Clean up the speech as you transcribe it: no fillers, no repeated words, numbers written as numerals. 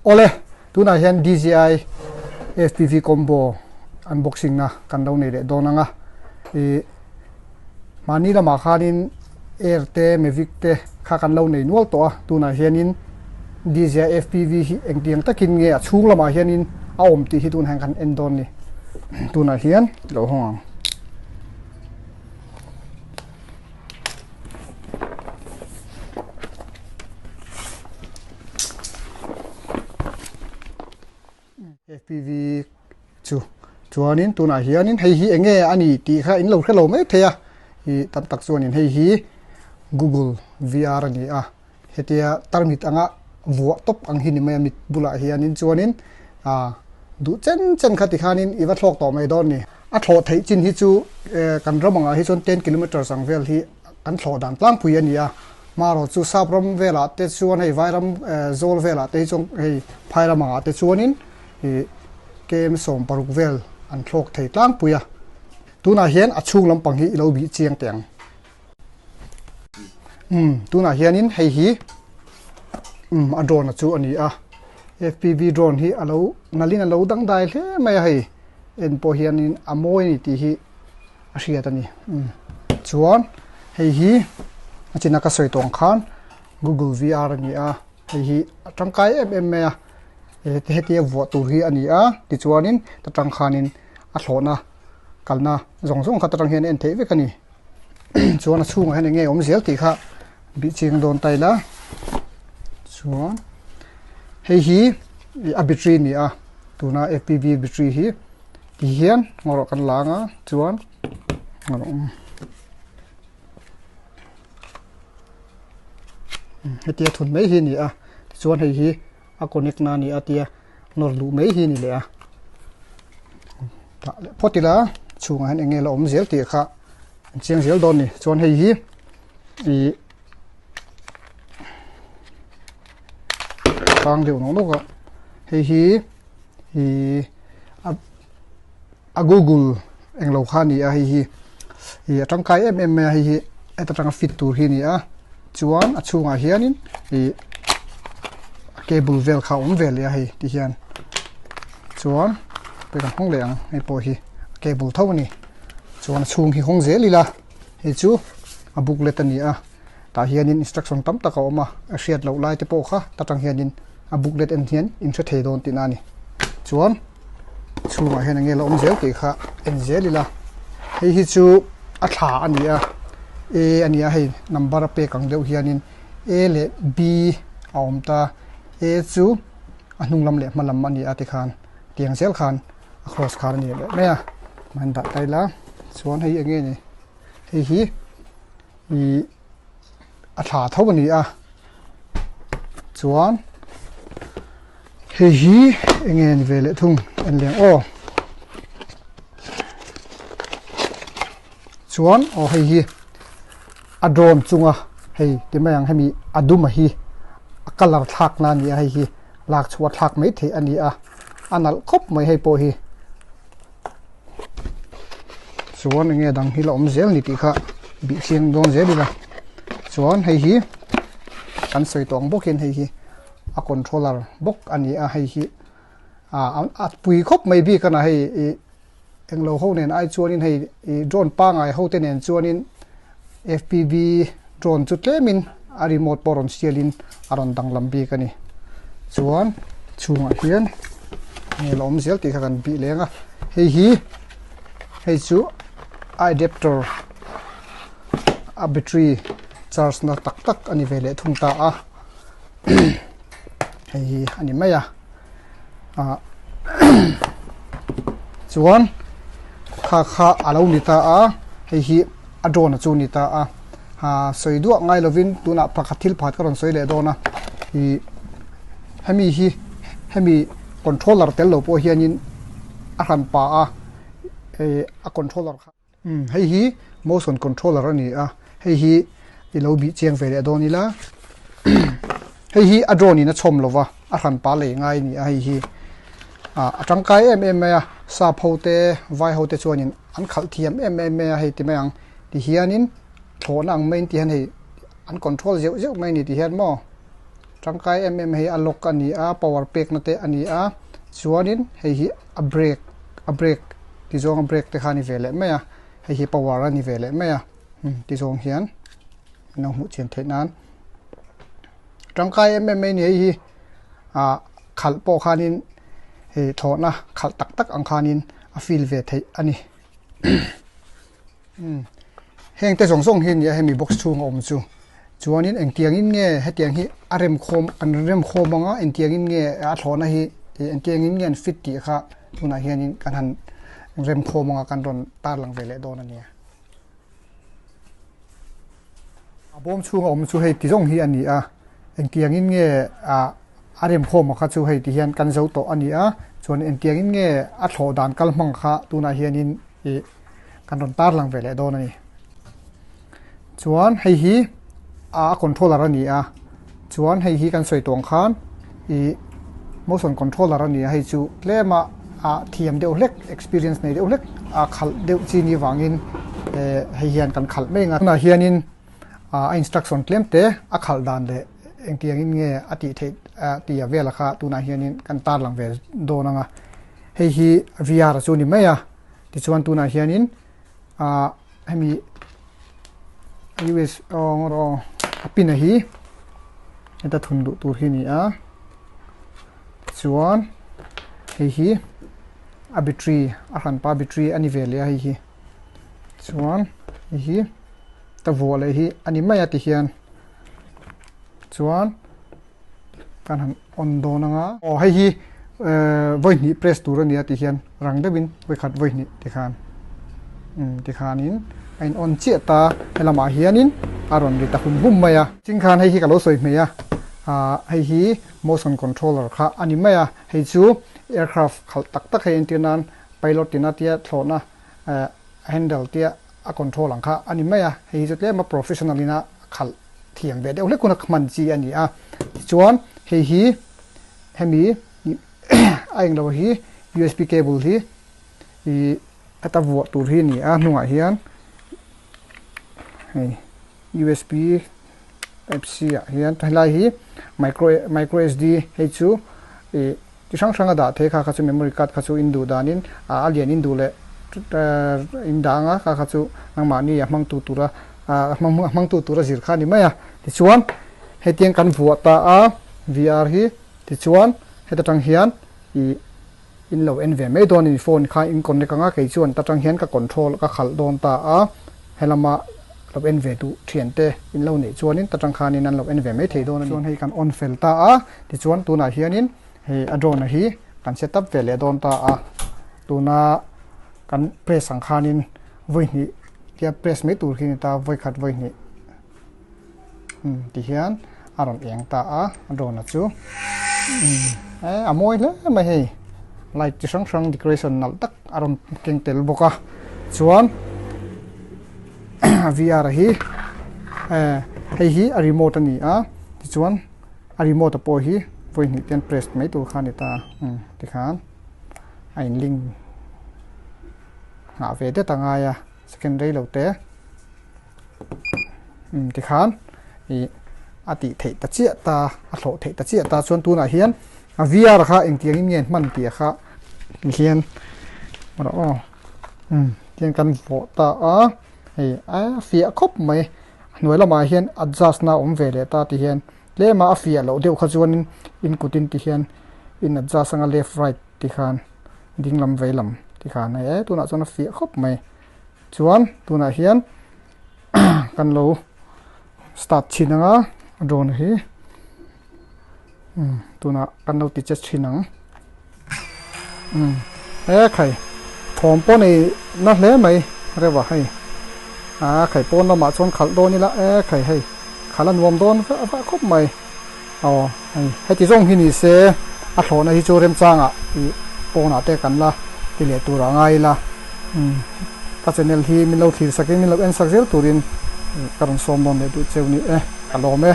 Awle, tunah hian DJI FPV combo unboxing na kan lo nei leh dawn ang a. Ih mahni lamah khanin Air te Mavic te kha kan lo nei nual tawh a, tunah hianin DJI FPV hi engtiang takin nge a chhung lamah hianin a awm tih hi tunah hian kan en dawn a ni. Tunah hian lo hawng ang. FPV chu chuanin tunah hianin hei hi eng nge a ni tih kha in lo hre lo mai thei a ih tam tak chuanin hei hi google VR a ni a hetia tarmit anga vuah tawp ang hi ni mai a mit bulah hianin chuanin ah duh chen chen kha tikhanin i va thlawk tawh mai dawn a ni. A thlawh theih chin hi chu kan ram angah hi chuan ten kilometres ang vel hi kan thlawh dan tlangpui a ni a, hmarawh chu sap ram velah te chuan hei vairam zawl velah te hi chuan hei phai ram angah te chuanin ih kem 60 vel an thlawk thei tlangpui a. Tunah hian a chhung lampang hi i lo bih chiang teh ang. Umm tunah hianin hei hi umm a drone a chu a ni a fpv drone hi a lo nalhin a lo dangdai hle mai a hei en pawh hianin a mawi a ni tih hi a hriat a ni umm chuan hei hi a china ka sawi tawh ang khan google VR a ni a hei hi a tangkai em em mai a hetia vuah tur hi a ni a tichuanin ta tang khanin a thlawhna kalna zawng zawng kha ta tang hian a en theih vek a ni. Chuan a chhungah hian eng nge awm zel tih kha bih chiang dawn ta ila chuan hei hi a battery a ni a tuna fpv battery hi ti hian ngaw kan la ang a chuan hetia thun mai hi a ni a tichuan hei hi a connect na a ni a tia nawr luh mai hi a ni leh a tah leh phawt ila chhungah hian eng nge la awm zel tih kha an chiang zel dawn a ni chuan hei hi ih tang deuh nawk nawk a hei hi ih a a google englo kha a ni a hei hi ih a tangkai em em mai a hei hi heta tanga fit tur hi a ni a chuan a chhungah hianin ih a cable vel kha a awm ve leh a hei ti hian chuan pek an hawng leh ang hei pawh hi a cable tho a ni chuan a chhung hi hawng zel ila hei chu a booklet a ni a tah hianin instruction tam tak a awm a a hriat loh lai te pawh kha ta tang hianin a booklet en hian in hre thei dawn tihna a ni chuan chhungah hian enge la awm zel tih kha en zel ila hei hi chu a thla a ni a A a ni a hei number a pek ang deuh hianin A leh B a awm ta A chu a hnung lam leh hma lam a ni a tikhan tiang zel khan a cross khan a ni leh mai a man dah ta ila chuan hei enge ni hei hi ih a thla tho a ni a chuan hei hi enge ni ve leh thung en leng aw chuan aw hei hi a drone chunga hei ti mai ang hemi a dum a hi a colour thlak na a ni a hei hi lak chhuah thlak mai theih a ni a a nalh khawp mai hei pawh hi. Chuan enge dang hi la awm zel ni tih kha bih chiang dawn zel ila chuan hei hi kan sawi tawh ang bawkin hei hi a controller bawk a ni a hei hi ah a pui khawp mai bik a na hei ih englo ho nen ai chuanin hei ih drone pangai ho te nen chuanin fpv drone chu tlemin a remote pawh rawn sialin a rawn danglam bik a ni chuan chhungah hian nge la awm zel tih kha kan bih leng a hei hi hei chu a adapter a battery charge na tak tak a ni ve leh thung ta a hei hi a ni mai a ah chuan kha kha a lo ni ta a hei hi a drone a chu ni ta a ah sawi duah ngai lovin tunah pakhat thil pakhat ka rawn sawi leh dawn a ih hemi hi hemi controller tel lo pawh hianin a hran pah a ih a controller kha umm hei hi motion controller a ni a hei hi i lo bih chiang ve leh dawn ila hei hi a drone in a chhawm lova a hran pah lei ngai a ni a hei hi ah a tangkai em em mai a sap ho te vai ho te chuanin an khalh thiam em em mai a hei ti mai ang ti hianin thlawhna ang mai in ti hian hei an control zeuh zeuh mai a ni ti hian maw. Tangkai em em hei a lock a ni a, power pekna te a ni a, chuanin hei hi a brake a brake ti zawng a brake te kha a ni ve leh mai a, hei hi power a ni ve leh mai a, ti zawng hian an lo hmuh chian theih nan. Tangkai em em mai a ni hei hi ah khalh pawh khanin hei thlawhna khalh tak tak ang khanin a feel ve theih a ni. Umm heng te zawng zawng hi a ni a hemi box chhunga awm chu chuanin engtiangin nge hetiang hi a remkhawm an remkhawm anga engtiangin nge a thlawhna hi engtiangin nge an fit tih kha tunah hianin kan han remkhawm anga kan rawn tarlang ve leh dawn a nia. A bawm chhunga awm chu hei ti zawng hi a ni a engtiangin nge ah a remkhawm kha chu hei ti hian kan zo tawh a ni a chuan engtiangin nge a thlawh dan kal hmang kha tunah hianin ih kan rawn tar lang ve leh dawn a ni. Chuan hei hi a controller a ni a, chuan hei hi kan sawi tawng khan ih motion controller a ni a, hei chu tlem a a thiam deuh hlek experience nei deuh hlek a khalh deuh chi ni vangin eh hei hian kan khalh mai ang a. Tunah hianin a instruction tlem te a khalh dan leh engtiangin nge a tih theih tih a vel kha tunah hianin kan tar lang ve dawn ang a, hei hi VR chu a ni mai a. Tichuan tunah hianin ah hemi US aw aw a pin a hi heta thun duh tur hi a ni a tichuan hei hi a battery a hranpa battery a ni ve leh a hei hi chuan hei hi ta vuah leh hi a ni mai a tihian chuan. Kan han on dawn anga. Aw hei hi vawi hnih press tur a nia tih hian rang deuhin vawi khat vawi hnih tikhan umm tikhanin a in on chiah ta helamah hianin a rawn ri ta hum hum mai a. Ching khan hei hi ka lo sawi hmei a ah hei hi motion controller kha a ni mai a hei chu aircraft khalh tak tak hei entir nan pilot tina tia thlawhna eh handle tia a control ang kha a ni mai a hei hi chu tlema professional ina khalh thiam ve deuh hlek hun a hman chi a ni a tichuan hei hi hemi a englo hi usb cable hi ih heta vuah tur hi a ni a hnungah hian hei usb type c ah hian helai hi micro micro sd hei chu ih Chi hrang hrang a dah thei kha kha chu memory card kha chu in duh danin a lian in duh leh in dah anga kha kha chu nangmahni a hmangtu tura a hmangtu tura zir kha a ni mai a. Tichuan hetiang kan vuah ta a VR hi tichuan heta tang hian ih in lo en ve mai dawn a ni phone kha in connect anga kei chuan ta tang hian ka control ka khalh dawn ta a helama lo en ve duh thian te in lo neih chuanin ta tang khanin an lo en ve mai thei dawn a ni. Chuan hei kan on fel ta a. Tichuan tunah hianin hei a drone hi kan set up ve leh dawn ta a, tuna kan press ang khanin vawi hnih tia press mai tur khi a ni ta, vawi khat vawi hnih umm ti hian a rawn eng ta a a drone chu umm eh a mawi hle mai hei light chi hrang hrang decoration nalh tak a rawn keng tel bawk a chuan VR hi eh hei hi a remote a ni a tichuan. A remote a pawh hi vawi hnih te an press mai tur kha a ni ta umm tikhan a in link nghah ve det a ngai a second rei lo te umm tikhan ih a tih theih ta chiah ta a hlawh theih ta chiah ta chuan tunah hian a VR kha engtiang in nge hman tih kha hian rawh aw umm tihian kan vawh ta a hei a fiah khawp mai. Hnuai lamah hian adjust na awm ve leh ta ti hian tlema a fiah loh deuh kha chuanin in kut in ti hian in adjust anga left right ti khan ding lam vei lam ti khan hei e tunah chuan a fiah khawp mai chuan tunah hian kan lo start chhin anga drone hi tunah kan lo ti che chhin ang e khai thawm pawh nei na hle mai reuh a hei a khai pawn lamah chuan khalh dawn ila e khai hei khalh a nuam dawn vah vah khawp mai aw hei heti zawng hi ni se a thlawhna hi chu remchangah ih pawnah te kan la ti leh tur a ngai ila ka channel hi min lo thlir sakin min lo en sak zel turin ka rawn sawm dawn leh duh cheu ni e ka lawm e.